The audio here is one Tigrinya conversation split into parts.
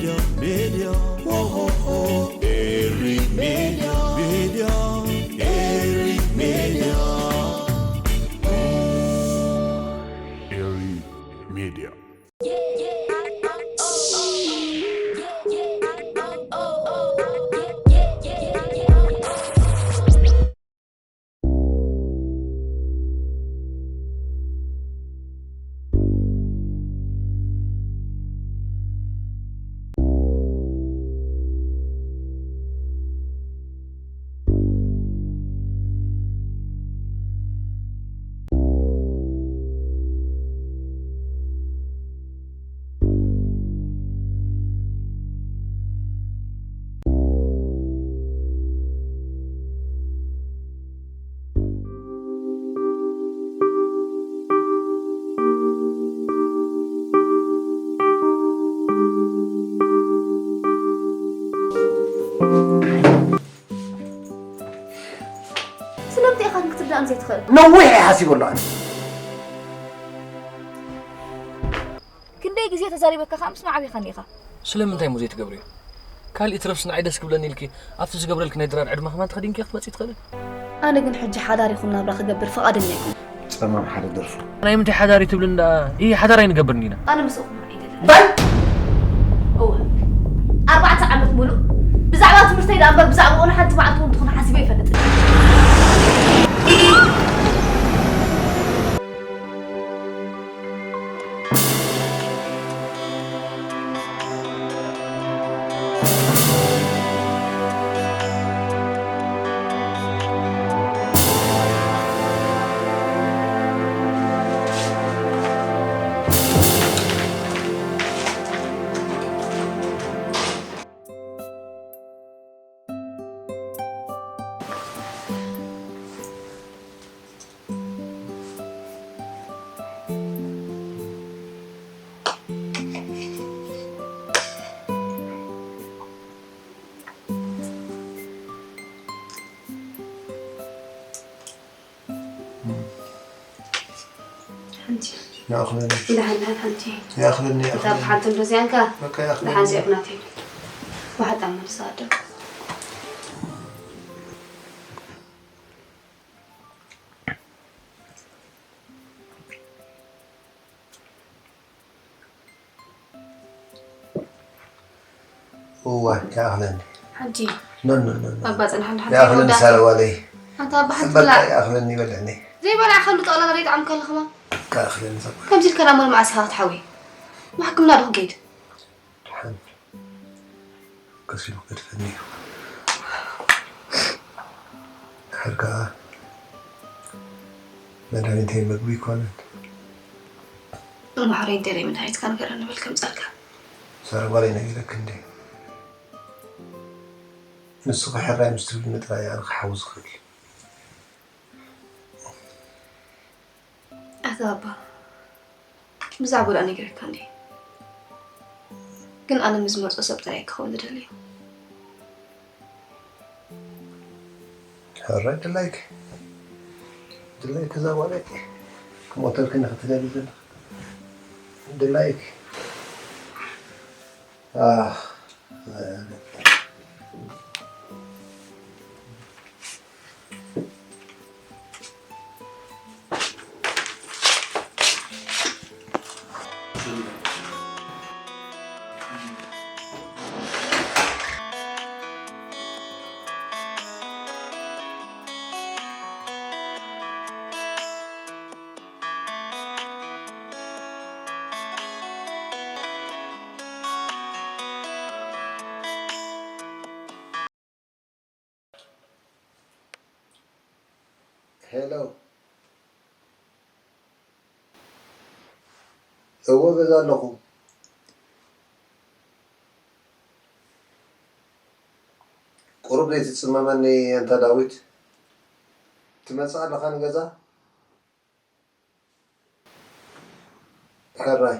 Media, oh, oh, oh. Eri Media, Media, Eri Media. Eri Media. ስለምንታይ ኢኻ ግን ክትርዳእኒ ዘይትኽእል? ነዊሕ እየ ሓሲበሉ ኣነ። ክንደይ ግዜ ተዛሪበካ ከዓ ምስማዕ ኣቢኻኒ ኢኻ። ስለምንታይ እሞ ዘይትገብርዮ? ካልእ ትረፍስ ንዓይ ደስ ክብለኒ ኢልኪ ኣብቲ ዝገብረልኪ ናይ ድራር ዕድመ ከማን ተኸዲንኪ ክትመጺ ትኽእሊ? ኣነ ግን ሕጂ ሓዳር ይኹን ናብራ ክገብር ፍቓደኛ ኣይኮንኩን። ጸማም ሓደ ደርፉ። ናይ ምንታይ ሓዳር እዩ ትብልን ደኣ? ይህ ሓዳር ኣይንገብርን ኢና። ኣነ ምስኡ ክመርዕ ኣይደልን። በል! እወ። ኣርባዕተ ዓመት ሙሉእ ብዛዕባ ትምህርተይ ደኣ እምበር ብዛዕባ ኦነ ሓንቲ መዓልቲ እውን ትኹን ሓሲበ ኣይፈልጥን። ሓንቲ ይኣኽለኒ። ደሓን ደሓን ሓንቲ። ይኣኽለኒ፣ እታ ይኣኽለኒ። ብሓንቲ እንዶ እዚኣንካ በቃ ይኣኽለኒ። ደሓን ዚኣፍ ናተይ። ዋሕጣ መልሳ ኣዶ። እዋ፣ ይኣኽለኒ። ሓንቲ ኖ፣ ኖ፣ ኖ፣ ኖ። ኣባ ጽናሕ፣ ሓንቲ ይኣኽለኒ፣ ወዳእካ። ሳራ ጓለይ። ኣንታ ኣባ ሓንቲ በቃ ብላዕ። ይኣኽለኒ፣ ይበልዕኒ። ዘይበላዕካሉ ጠቕላላ ዘይጠዓምካሉ ከማን። ይኣኽለኒ፣ ሳራ። ከምዚ ኢልካ ናብ መርምዓ ሲኻ ክትሓዊ። ማሕክምና ዶ ክገይድ? ደሓን ከሲሉ ክገድፈኒ እዩ። ድሓር ከኣ መድሃኒተይ መግቢ ኣይኮነን። እሞ ሕራይ እንታይ ናይ መድሃኒትካ ንገረኒ በል ከምጻልካ። ሳራ ጓለይ ነጊረኪ እንዴ? ንስኺ ሕራይ ምስ ትብልኒ ጥራይ እየ ኣነ ክሓዊ ዝኽእል። ኣታ ኣባ፣ ብዛዕባ ደኣ ነጊረካ እንዴ? ግን ኣነ ምስ ዝመርጾ ሰብ ጥራይ ክኸውን ዝደሊ። ሕራይ ድላይክ፣ ድላይክ እዛ ጓለይ ክሞተልክኒ ክትደሊ ዘለኺ። ድላይክ። ኣህ። ሄሎ። እወ፣ ገዛ ኣለኹ። ቁሩብ ዘይትጽመመኒ ኣንታ ዳዊት? ትመጽእ ኣለኻ ንገዛ? ሕራይ።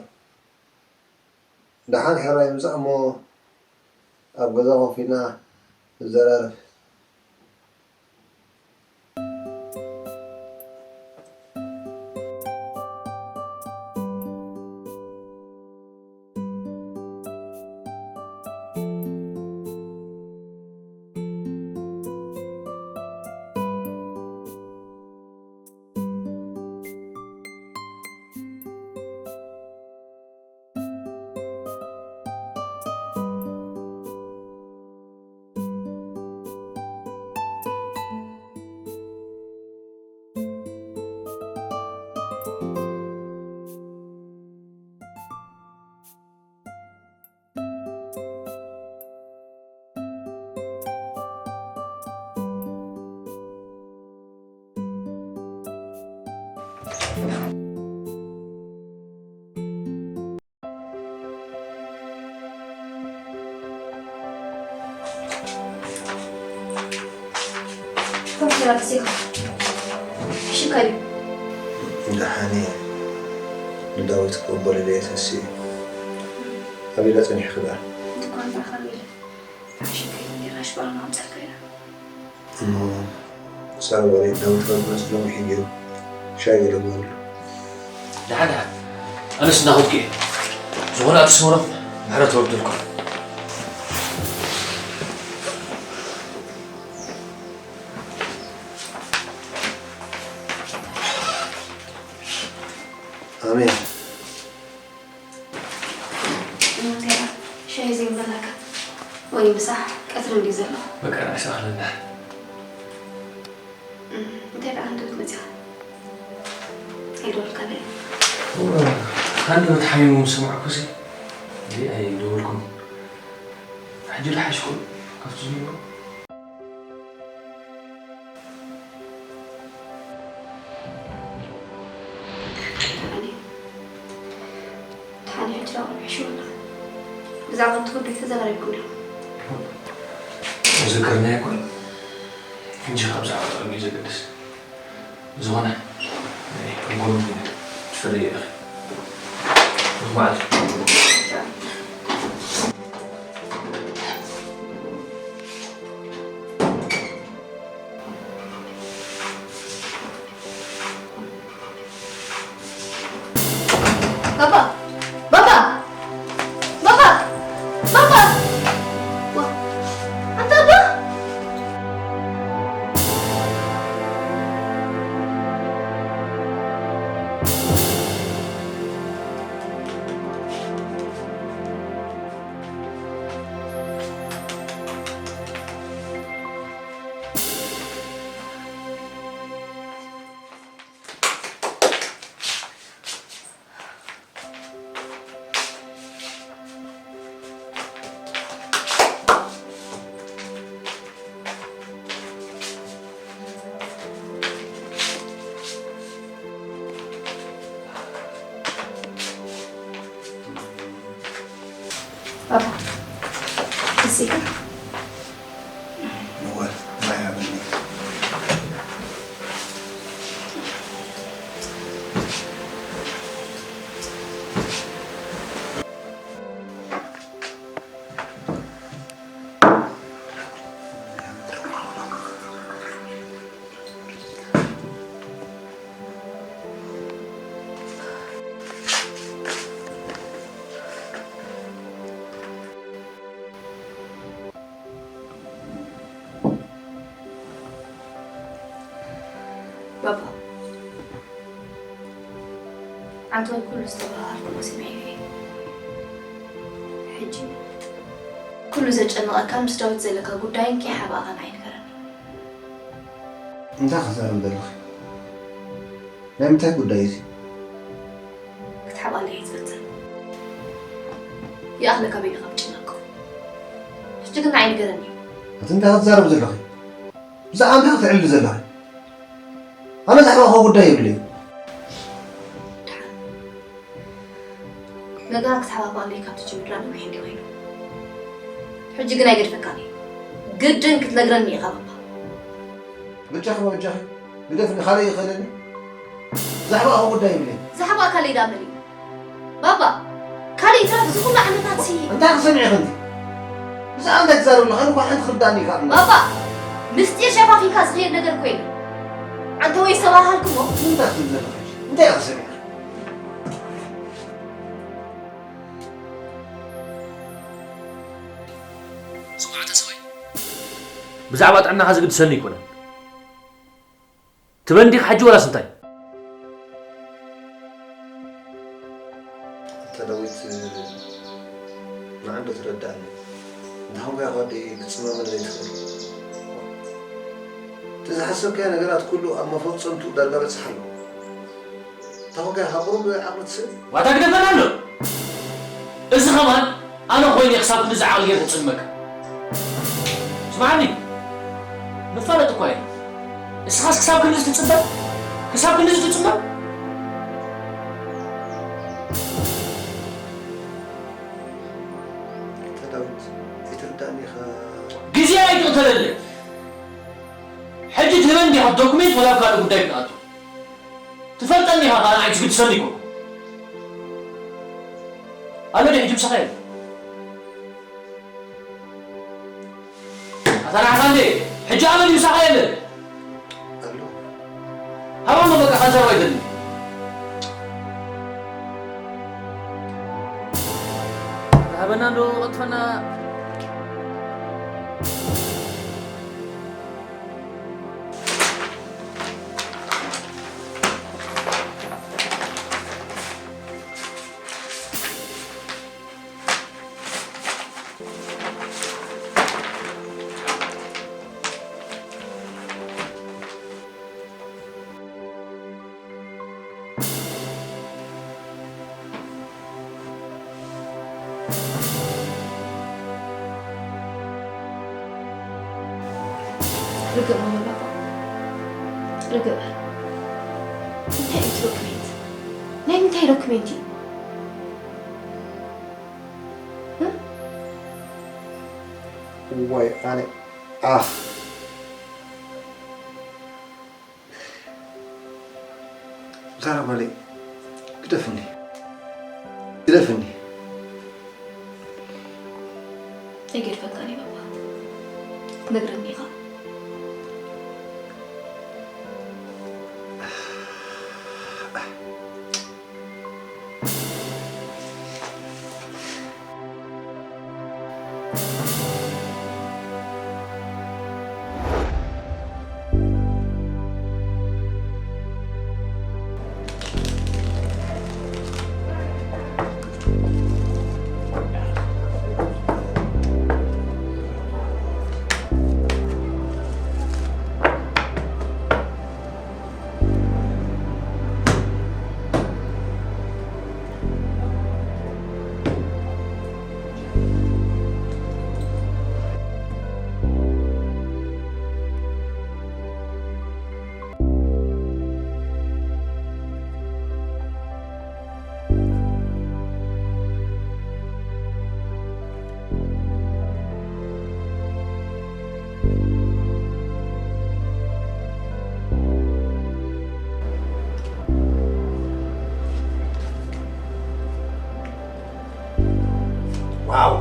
ደሓን ሕራይ ምጻእ እሞ ኣብ ገዛ ኮፍ ኢልና ንዘራረብ። ኮምፒተር ኣጥፊእካ። ሕሽካ ድዩ? ደሓን እየ። ንዳዊት ክቕበሎ ኢለ እየ ተሲኡ። ኣበይ ኢላ ጸኒሕኪ ደኣ? ድኳን ማእከል ኢለ። ሕሽካ ኢለ ራሽ ባር ማምጻእካ ኢለ። እሞ፣ ሳልባሪ ዳዊት ካብ ዝመጽእ ነዊሕ እዩ። ሻሂ ገለ ግበርሉ። ደሓን፣ ደሓን። ኣነስ እናኸድኩ እየ። ዝኾነ ኣትስመሮም ምሕረት ወርድልኩም። ኣሜን። እሞ እንታይ ደኣ፣ ሻሂ ዘይምበላካ? ወይ ምሳሕ ቀትሪ እንድዩ ዘሎ። በቃ ንዕስ ኣኽለና። እም፣ እንታይ ደኣ ሃንደበት መጺኻ? ኣይደወልካለይ? እወ፣ ሃንደበት ሓሚሙ ምስ ሰማዕኩሲ፣ እንዴ፣ ኣይደወልኩን። ሕጂ ዶ ሓሽኩ ካብቲ ዝነበሩ? ደሓን እዩ። ደሓን እዩ፣ ሕጂ ደኣ ቁሩብ ሕሽው ኣሎ። ብዛዕባ እቲ ጉዳይ ተዘራሪብኩም ዲኹም? መዘከርናዮ እኮ እዩ። ሕጂ ካብ ብዛዕባ ጥቕሚ እዩ ዘገድስ። ዝኾነ፣ ናይ፣ ኣብ ጎኑ ትፈልይ ኢኺ። ሩህ መዓልቲ። ባባ! ባባ! ባባ! ባባ! ዋ፣ ኣንታ ኣባ! ኣቦ፣ ደስ ኢልካ? እወ፣ ማይ ሃበኒ። ባባ፣ ዓንተወይ ኩሉ ዝተባሃልኩዎ ሰሚዐ እየ። ሕጂ ኩሉ ዘጨነቐካን ምስ ዳዊት ዘለካ ጉዳይን ከይሓባእኻን ኣይንገረኒ። እንታይ ክትዛረቢ ዘለኺ? ናይ ምንታይ ጉዳይ እዚ? ክትሓባእለይ እየ ዝፍትን። ይኣኽለካ በይንኻ ምጭናቕ። ሕጂ ግን ንዓይ ንገረኒ። ኣቲ እንታይ ክትዛረቢ ዘለኺ? ብዛዕባ እንታይ ክትዕልሊ ዘለኺ? ኣነ ዘሕባእክዎ ጉዳይ የብለይን። ደሓን። ነገራት ክትሓባብኣለይ ካብ ትጅምር ደኣ ነዊሕ እንድዩ ኮይኑ። ሕጂ ግን ኣይገድፈካን እየ። ግድን ክትነግረኒ ኢኻ ባባ። በጃኺ፣ በጃኺ፣ ግደፍኒ፣ ካልእ ይኽእለኒ። ዘሕባእክዎ ጉዳይ የብለይን። ዘሕባእካለይ ደኣ መን እዩ? ባባ፣ ካልእ ይትረፍ፣ እዚ ኩሉ ዓመታት ሲ- እንታይ ክሰምዕ ኢኺ እንዲ? ብዛዕባ እንታይ ትዛረቢ ኣለኺ? ኣነ እኮ ሓንቲ ክርዳእኒ ይከኣል። ባባ፣ ምስጢር ሸፋፊንካ ዝኸይድ ነገር እኮ የለን። ዓንተወይ ዝተባሃልኩሞ። እንታይ ክትብሊ ዘለኺ? እንታይ ኢኺ ሰሚዕኺ? ስምዓተ ሰብኣይ፣ ብዛዕባ ጥዕናኻ ዝግድሰኒ ኣይኮነን። ትበን ዲኻ ሕጂ ወላስ እንታይ? ኣታ ዳዊት፣ ንዓንዶ ትረዳእኒ። እንተኾንካ ጓደይ ክትጽመመለይ ትኽእል። እቲ ዝሓሰብካዮ ነገራት ኩሉ ኣብ መፈጸምትኡ ዳርጋ በጺሑ ኣሎ። እንተኾንካ ካብ ቁሩብ ዓቕሊ ትስእን። ዋታ ግደፈና ኣሎ። እዚ ኸማን ኣነ ኮይነ ክሳብ ክንድዚ ዓቕሊ ጌርኩ ክጽልመካ። ስምዓኒ፣ ንፋለጥ እኳ ኢና። እስኻስ ክሳብ ክንድዚ ትጽበ? ክሳብ ክንድዚ ትጽበ? ዳዊት፣ ኣይትርዳእኒ ኢኻ። ግዜ ኣይትቕተለለይ። ሕጂ ትህበኒ ዲኻ ዶክሜንት ወላ ኣብ ካልእ ጉዳይ ክንኣቱ? ትፈልጠኒ ኢኻ፣ ካልእ ኣይትግድሰኒ እኮ። ኣሎ ዶ ሕጂ ምሳኻ የለ? ኣታ ንዓኻ እንዴ? ሕጂ ኣበይ ድዩ ምሳኻ የለ? ኣሎ። ሃቦ እሞ በቃ፣ ካንሰር ኣይደልን። ሃበና እንዶ ቀልጥፈና። ርግእ በል ባባ፣ ርግእ በል። እንታይ እዩ እቲ ዶክሜንት? ናይ ምንታይ ዶክሜንት እዩ? እ? ዋይ ኣነ ኣኽ ዛራ ጓለይ ግደፍኒ ግደፍኒ። ኣይገድፈካን እየ ባባ። ክትነግረኒ ኢኻ። ዋው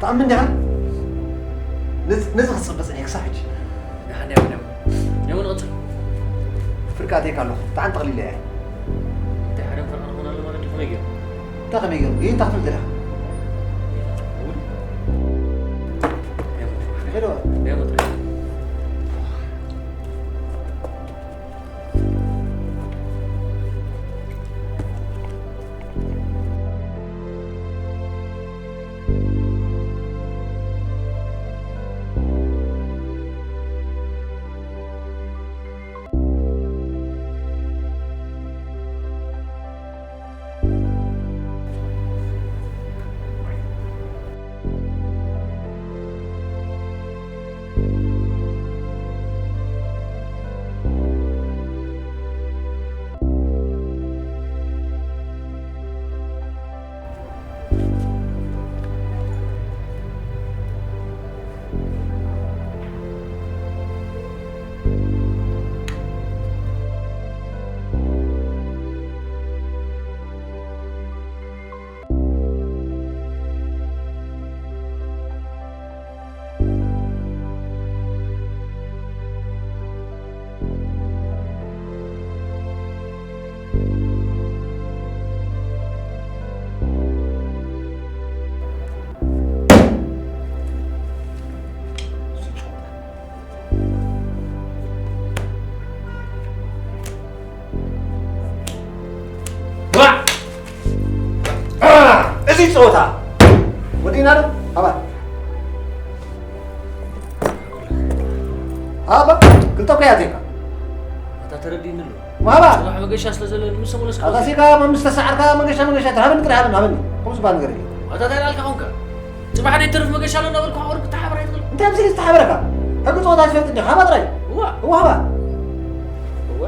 ጣዕሚ እንዲኻ ነዚ ክፅበ ፅኒሕ ክሳብ ሕጂ ደሓን ያው ነው ያው ነው ቀጽል ፍርቃ ኣተይካ ኣለኹ ብጣዕሚ ጠቕሊለ እየ እንታይ ሓደ ፈርቃ ኾና ኣሎ ማለት ከመይ ገይሩ እንታይ ከመይ ገይሩ ይህ እንታይ ክትብል ደለኻ ሄሎ እዚ ፀወታ ወዲና ዶ ኣባ ኣባ ክልተ ኮያ ዜካ ኣታ ተረዲእኒ ኣሎ ማባ መገሻ ስለ ዘለኒ ምስ ሰሙነ ኣታ ሴካ ምስ ተሰዓርካ መገሻ መገሻ ተሃበኒ ጥራሕ ሃበኒ ሃበኒ ከምኡ ዝበሃል ነገር የለን ኣታ እንታይ ዳልካ ኾንካ ጽባሕ ደይ ተርፍ መገሻ ኣሎ እናበልኩ ቁርብ ተሓብራ ይትኽእል እንታይ ምስል ዝተሓበረካ ሕጊ ጸወታ ትፈልጥ ዲኻ? ሃባ ጥራይ። እዋ። እዋ፣ ሃባ። እዋ።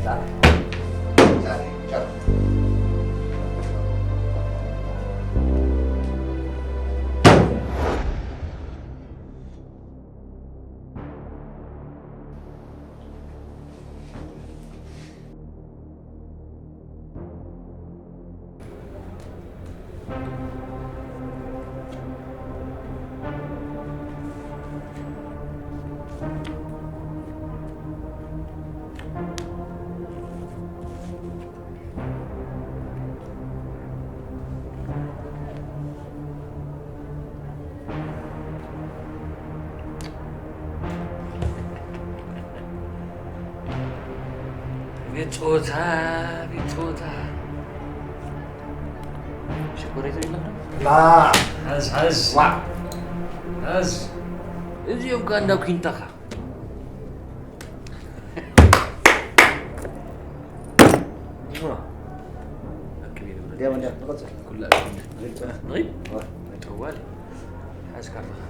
ዛሬ፣ ዛሬ፣ ቻው። ቤት ጾታ፣ ቤት ጾታ። ሽኮሪት የለም? ላ። ሓዝ፣ ሓዝ። ዋ። ሓዝ። እዚኦም ከኣ እንዳ ኲንታኻ። ኣክብ ይንብረት። እንዲያው፣ እንዲያው፣ ንቐጽል። ኩላ ኣክብ ይንብረት። ንቐጽል። ንቐጽል። ዋ። ጠዋል። ሓዝ ካርታኻ።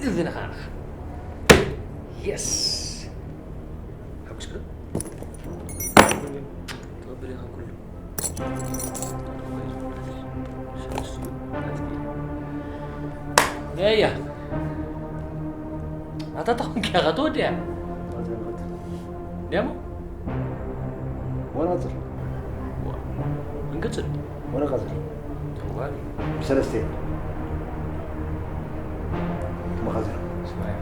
እዝንኻ ንኻ። የስ። ሓጉስካ? ትቕብል ኢኻ ኩሉ። ሰለስቲኡ ናትኪ። ነያ። ኣታ ተኾንኪ ኢኻ ትወድያ። ደሞ? ወናጽር። ዋ። እንቅጽል። ወረቐት። ተዋሪ። ብሰለስተ። መኻዝኖ። ስማይ።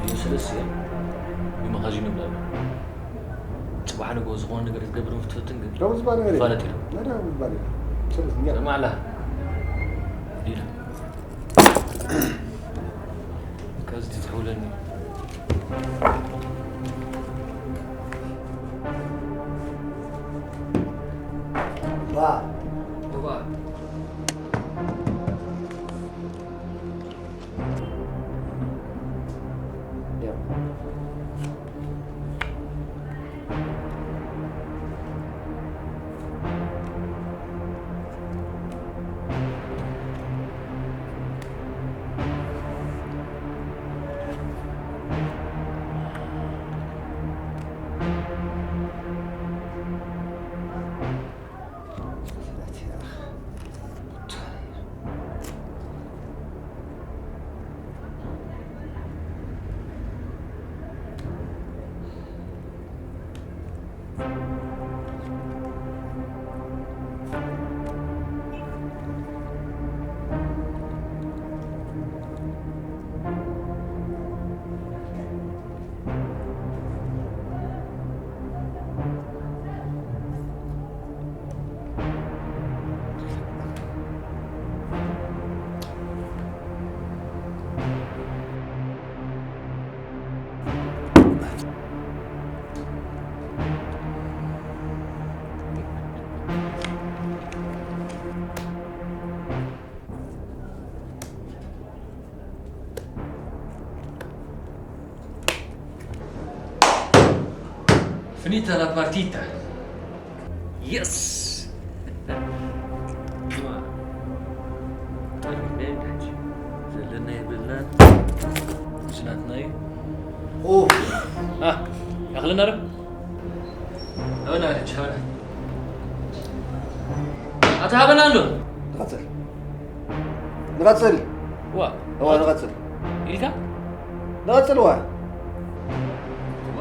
እዚ ሰለስተ ብመኻዚኖ ብላሉ። ጽባሕ ንግሆ ዝኾነ ነገር ክትገብር ምፍትፍትን ግን ዳዊት ዝበሃል ነገር የለን። ፋለጥ ኢሉ። ናይ ዳዊት ዝበሃል የለን። ሰለስተ እኛ ሰማዕላ። ዲላ። ከዚ ትትሕውለኒ። ባ። ባ። Finita la partita. Yes! ጠሪፍና ኢና ሕጂ። ዘለና የብልናን። እዚ ናትና እዩ። ኡፍ! ኣ፣ ይኣኽለና ዶ? ሃበና ሕጂ፣ ሃበና። ኣታ ሃበና ኣሎ። ንቐጽል። ንቐጽል። ዋ። እዋ፣ ንቐጽል። ኢልካ? ንቐጽል፣ ዋ። ዋ።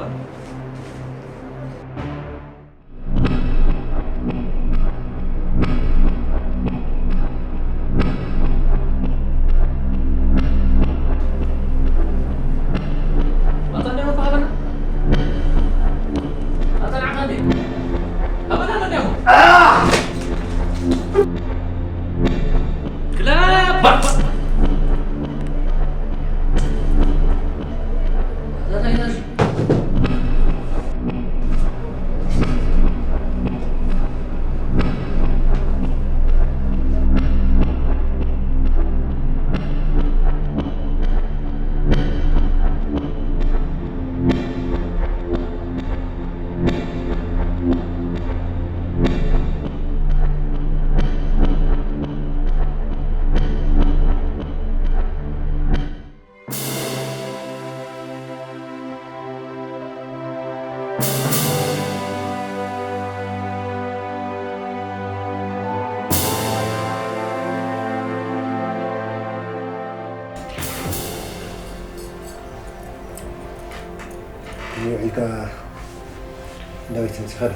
ዳዊት፣ እንስኻ ዶ?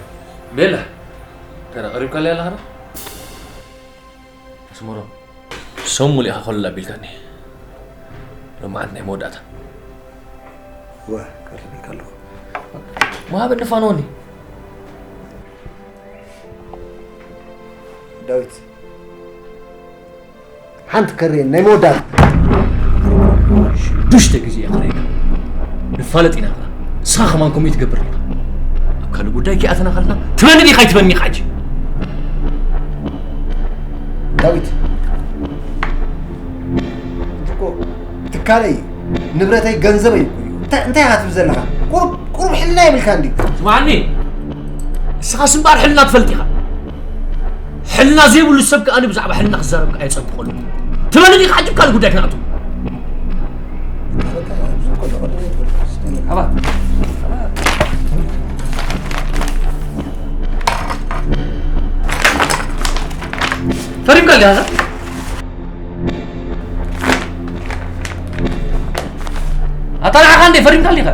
ቤላ፣ ተራ ቀሪብካለይ ኣለኻ ዶ? ኣስመሮም፣ ሰሙን ኢኻ ኮለል ኣቢልካኒ። ሎማዓንቲ ናይ መወዳእታ። እወ፣ ቀሪበልካ ኣለኹ። መሃበኒ ፋኖኒ። ዳዊት፣ ሓንቲ ከርየን ናይ መወዳእታ። ሽዱሽተ ግዜ እየ ክርእየካ። ንፋለጥ ኢና ኸዓ። ንስኻ ከማን ከምኡ ትገብር ኢኻ። ኣብ ካልእ ጉዳይ ከይኣተና ከለና ትበኒ ዲኻ ኣይትበኒ ኢኻ ሕጂ? ዳዊት፣ እኮ ትካለይ፣ ንብረተይ፣ ገንዘበይ እኮ እዩ። እንታይ፣ እንታይ ኢኻ ትብል ዘለኻ? ቁሩብ፣ ቁሩብ ሕልና የብልካ እንዲ? ስማዕኒ፣ ንስኻ ስምባር ሕልና ትፈልጥ ኢኻ። ሕልና ዘይብሉ ሰብ ከኣ ብዛዕባ ሕልና ክዛረብ ከኣ የጸብቐሉ። ትበሊ ዲኻ? ዓጅብ ካልእ ጉዳይ ክንኣቱ። ኣባ፣ ኣባ። ፈሪምካ ዲኻ? ኣታ ንዓኻ እንዴ ፈሪምካ ዲኻ?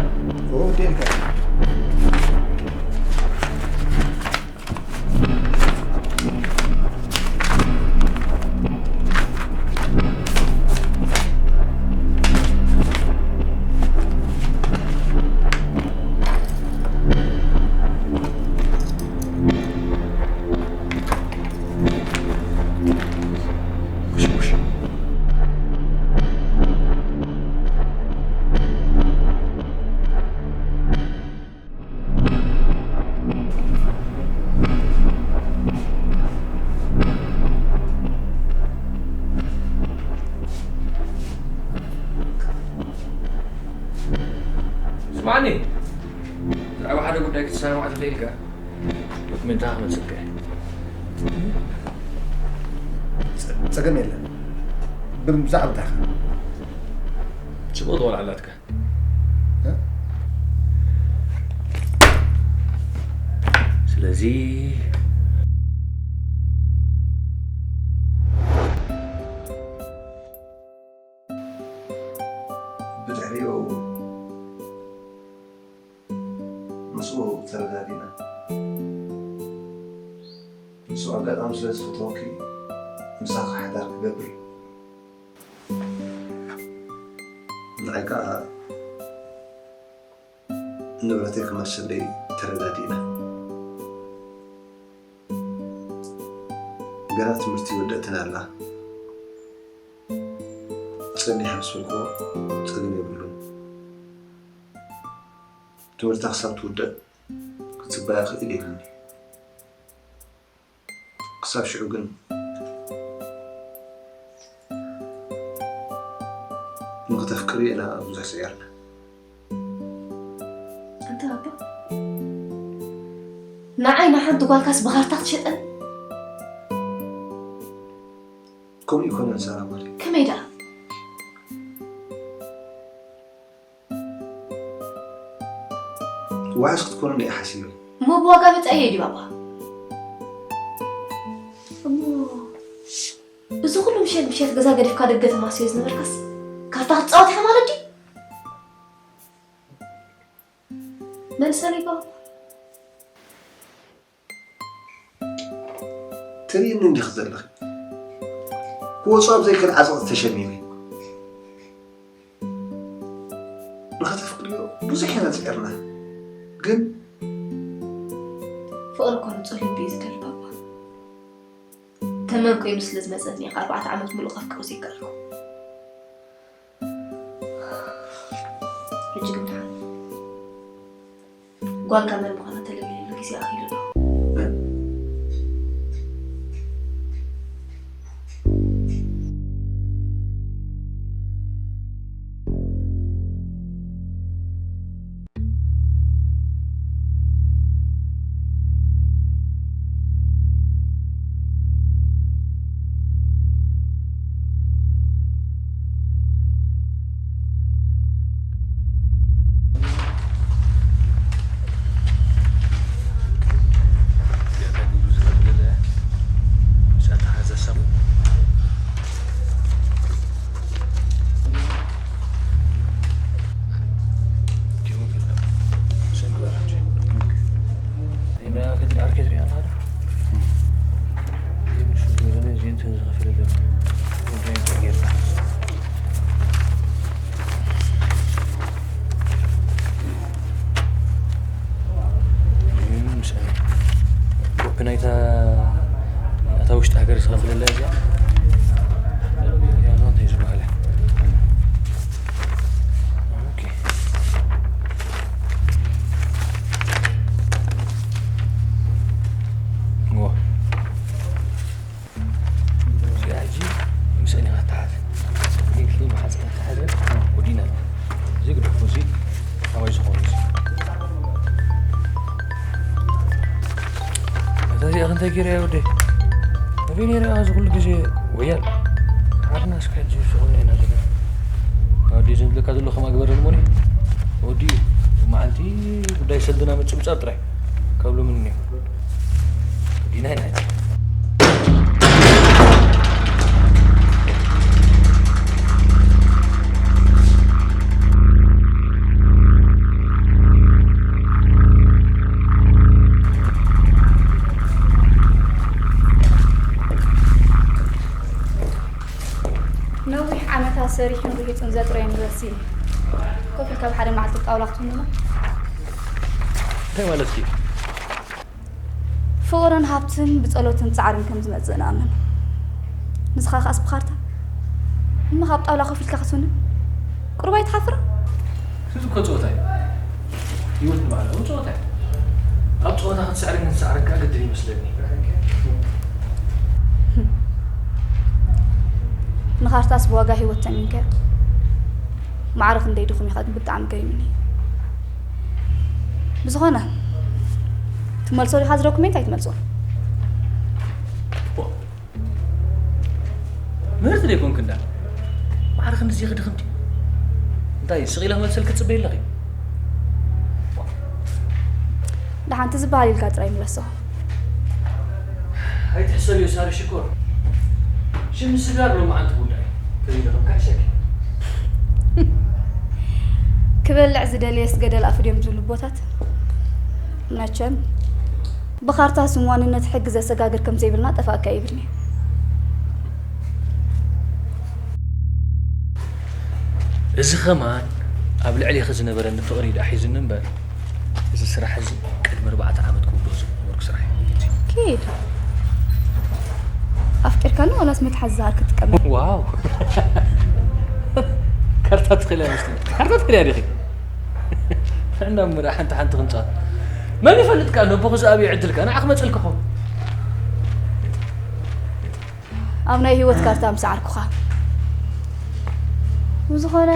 ስማዕኒ፣ ብዛዕባ ሓደ ጉዳይ ክትሰማማዕ ትኽእል ኢልካ? ዶክሜንትኻ ክመጽልካ እየ። ጸ-፣ ጸገም የለን። ብዛዕባ እንታይ ኢኻ? ጽቡቕ ተወልዓላትካ። እ? ስለዚ ብድሕሪኡ ምስኡ ተረዳዲእና። ንሱ ኣጋጣሚ ስለ ዝፈተወኪ ምሳኺ ሓዳር ክገብር። ንዓይ ከኣ ንብረተይ ክመልሰለይ ተረዳዲእና። ገና ትምህርቲ ይወደእትን ኣላ። ጸኒሐ ምስ በልክዎ ጸገም የብሉን። ትምህርታ ክሳብ ትውደእ ክጽበያ ክእል ኢሉኒ። ክሳብ ሽዑ ግን ንኽተፍቅሪ ኢና ብዙሕ ጽዒርና። ኣንታ ኣባ፣ ንዓይ ንሓንቲ ጓልካስ ብኻርታ ክትሸጠኒ? ከምኡ ኣይኮነን ሳራ ማርያም። ከመይ ደኣ? ዋሕስ ክትኮነኒ እየ ሓሲበ። እሞ ብዋጋ መጻኢ ድዩ ኣባ? እሞ እዚ ኩሉ ምሸት ምሸት ገዛ ገዲፍካ ደገ ተማስዮ ዝነበርካስ ካርታ ክትጻወት ኢኻ ማለት ድዩ? መልሰለይ ባባ። ትርእይኒ እንዲኺ ዘለኺ። ክወጹ ኣብ ዘይክእል ዓዘቕቲ ተሸሚመ። ንኸተፍቅድዮ ብዙሕ ኢና ጸዒርና። ግን ፍቕሪ እኮ ንጹህ ልቢ እዩ ዝደሊ ባባ። ተመን ኮይኑ ስለ ዝመጸኒ እየ ኣርባዕተ ዓመት ሙሉእ ከፍቅሮ ዘይከኣልኩ። ሕጂ ግን ደሓን። ጓልካ መን ምዃና ተለልየሉ ግዜ ኣኺሉ ኣሎ። ናይታ ናይታ ውሽጢ ሃገር ዝኸፍለላ እዚኣ እያ፣ እንታይ ዝበሃል? ኦኬ። ዋ። እዚኣ ሕጂ ምስእኒ ከተሓዝ። ዲፍሊ መሓፀን ተሓዘ። ወዲና። እዚ ግደፎ፣ እዚ ኣባይ ዝኾኑ እዚ። እታ እዚኣ ክንታይ ገይራ እያ ወደይ? ኣበይ ነይራ እዚ ኩሉ ግዜ? ወያል። ዓድና እስከ ሕጂ ይውስኹልና ኢና ዘለና። ኣዲ ዝብለካ ዘሎ ከማ ግበር እሞ። ወዲ መዓልቲ ጉዳይ ሰልድና ምጽብጻብ ጥራይ። ካብ ሎሚ ንኔ። ዲናይ ናይት። ነዊሕ ዓመታት ሰሪሑን ርሂጹን ዘጥረየን ንብረት ስኢኑ፣ ኮፍ ኢልካ ብሓደ መዓልቲ ጣውላ ክትውንኖ? እንታይ ማለት እዩ? ፍቕርን ሃብትን ብጸሎትን ጻዕርን ከም ዝመጽእ ንኣምን። ንስኻ ከኣስ ብኻርታ? እሞ ካብ ጣውላ ኮፍ ኢልካ ክትውንን? ቁሩብ ኣይትሓፍርን? እዚ እኮ ጸወታ እዩ። ህይወት ንባዕላ እውን ጸወታ እዩ። ኣብ ጸወታ ክትስዕርን ክትስዕርን ከኣ ግድን ይመስለኒ። ንኻርታስ ብዋጋ ህይወት ተሚንካዮ? ማዕረ ክንደይ ድኹም ኢኻ ግን ብጣዕሚ ገሪሙኒ። ብዝኾነ፣ ትመልሶ ዲኻ እዚ ዶኩሜንት ኣይትመልሶን? ምህርቲ ደይኮንክ እንዳ ማዕረ ክንድዚ ክድኽም ድዩ? እንታይ ስቕ ኢለ ክመልሰልኪ ትጽበይ ኣለኺ? ደሓንቲ ዝበሃል ኢልካ ጥራይ ምለሶ። ኣይትሕሰብዮ ሳሪ ሽኮር። ሽም ስጋር ሎማዓንቲ ጉዳይ። ከይደኸምካ ይሸኪ። ክበልዕ ዝደለየስ ገደል ኣፉ ድዮም ዝብሉ ኣቦታት? መቸም ብኻርታ ስም ዋንነት ሕጊ ዘሰጋግር ከም ዘይብልና ጠፋእካ ይብልኒ። እዚ ኸማን ኣብ ልዕሌኺ ዝነበረኒ ፍቕሪ እዩ ደኣ ሒዙኒ እምበር፣ እዚ ስራሕ እዚ ቅድሚ ኣርባዕተ ዓመት ክውድኦ ዝነበርኩ ስራሕ እዩ። ኪድ። ኣፍቂርካኒ ዋላስ መትሓዚ ዝሃር ክትጥቀም? ዋው! ካርታ ትኽእልያ መስለኒ። ካርታ ትኽእልያ ዲኺ? እና እምራ ሓንቲ ሓንቲ ክንጻወት። መን ይፈልጥ ከኣ ነቦ ክዝኣብ እዩ ዕድልካ። ንዓ ክመጽልካ ኾን። ኣብ ናይ ህይወት ካርታ ምስ ዓርኩኻ። ብዝኾነ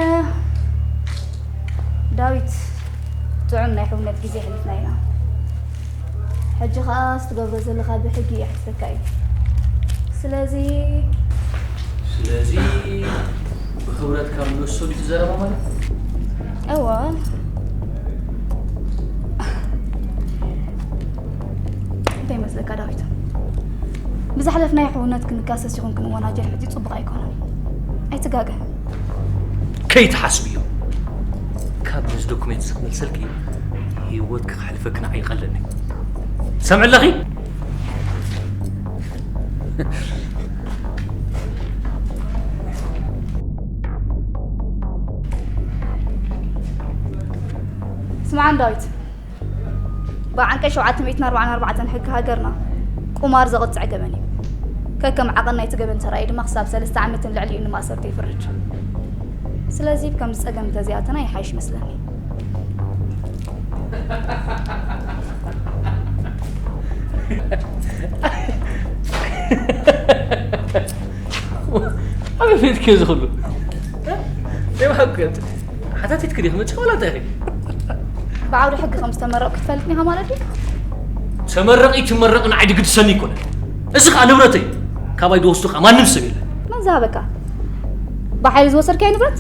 ዳዊት፣ ጥዑም ናይ ሕውነት ግዜ ኣሕሊፍና ኢና። ሕጂ ኸኣ ዝትገብሮ ዘለኻ ብሕጊ ይሕትተካ እዩ። ስለዚ ስለዚ ብኽብረት ካብ ንወስዶ ድዩ ዘረባ ማለት? እወ። እንታይ ይመስለካ ዳዊት? ብዝሓለፍናዮ ሕውነት ክንካሰስ ይኹን ክንወናጀል ሕጂ ጽቡቕ ኣይኮነን። ኣይትጋገ። ከይትሓስብዮ። ካብ ነዚ ዶኩሜንት እዚ ክመልሰልኪ ህይወትኪ ክሕልፈኪ ንዓይ ይቐለኒ። ትሰምዒ ኣለኺ? ስምዓኒ ዳዊት፣ ብዓንቀጽ ሸውዓተ ሚእትን ኣርባዓን ኣርባዕተን ሕጊ ሃገርና ቁማር ዘቕጽዕ ገበን እዩ። ከከም ዓቐን ናይቲ ገበን ሰራዪ ድማ ክሳብ ሰለስተ ዓመትን ልዕሊኡን ንማእሰርቲ ይፍርድ። ስለዚ ብከምዚ ጸገም እንተዘይኣተና ይሓይሽ ይመስለኒ። ኣበይ ፈትኪ እዚ ኩሉ? ደይ ብሓቂ ሓታቲትኪ ዲኺ መጺኻ ዋላ እንታይ ኢኺ? ብዓውዲ ሕጊ ከም ዝተመረቕኩ ትፈልጥኒ ኢኻ ማለት ድዩ? ተመረቒ ትመረቒ ንዓይ ድግድሰኒ ኣይኮነን። እዚ ኸኣ ንብረተይ እዩ። ካባይ ዝወስዶ ኸኣ ማንም ሰብ የለን። መን ዝሃበካ? ብሓይሊ ዝወሰድካዮ ንብረት?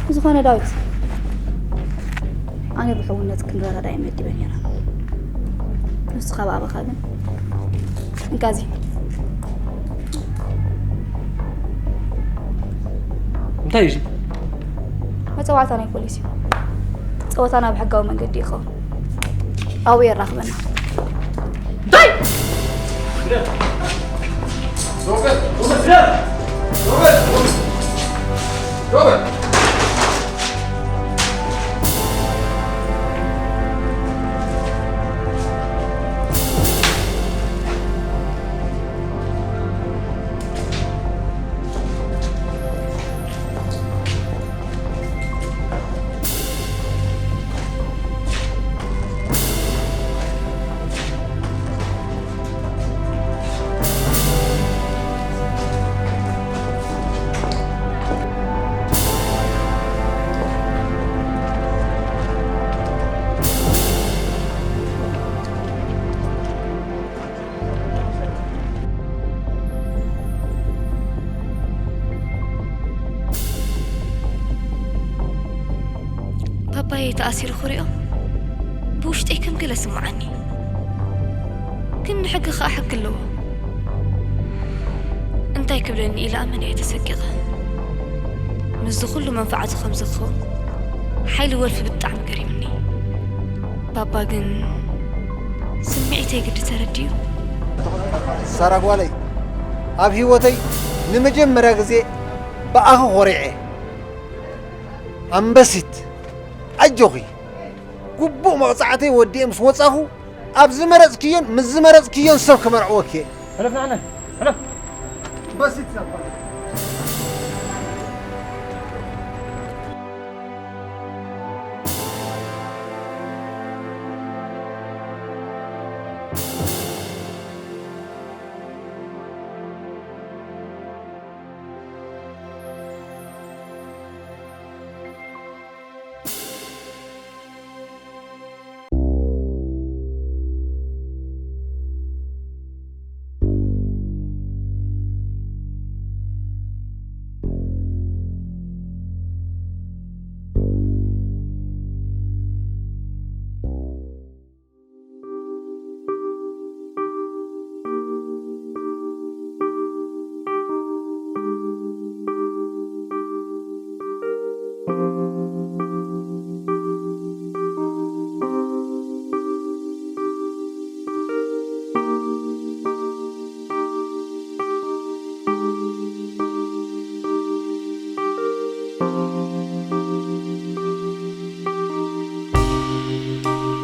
ብዝኾነ ዳዊት፣ ኣነ ብሕውነት ክንረዳዳእ እየ መዲበ ነይረ። ንስኻ ብኣባኻ ግን እንካዚ። እንታይ እዩ እዚ? መጸዋዕታ ናይ ፖሊስ እዩ። ጸወታና ብሕጋዊ መንገዲ ይኸውን። ኣብኡ የራኽበና። እንታይ? ተኣሲሩ ክሪኦ ብውሽጠይ ከም ገለ ስምዓኒ። ግን ንሕጊ ከኣ ሕጊ ኣለዎ። እንታይ ክብለኒ ኢለ ኣመን እየ ተሰቂቐ። ምስዚ ኩሉ መንፋዓቱ ከምዚ ክኸውን ሓይሊ ወልፊ ብጣዕሚ ገሪምኒ። ባባ ግን ስምዒተይ ግዲ ተረዲኡ። ሳራ ጓለይ፣ ኣብ ህይወተይ ንመጀመርያ ግዜ ብኣኺ ኮሪዐ። ኣንበሲት፣ ኣጆኺ። ግቡእ መቕጻዕተይ ወዲኤ ምስ ወጻኹ፣ ኣብ ዝመረጽክዮን ምስ ዝመረጽክዮን ሰብ ክመርዕወኪ እየ። ሕለፍ ንዓና፣ ሕለፍ። ኣንበሲት ሳራ ጓለይ።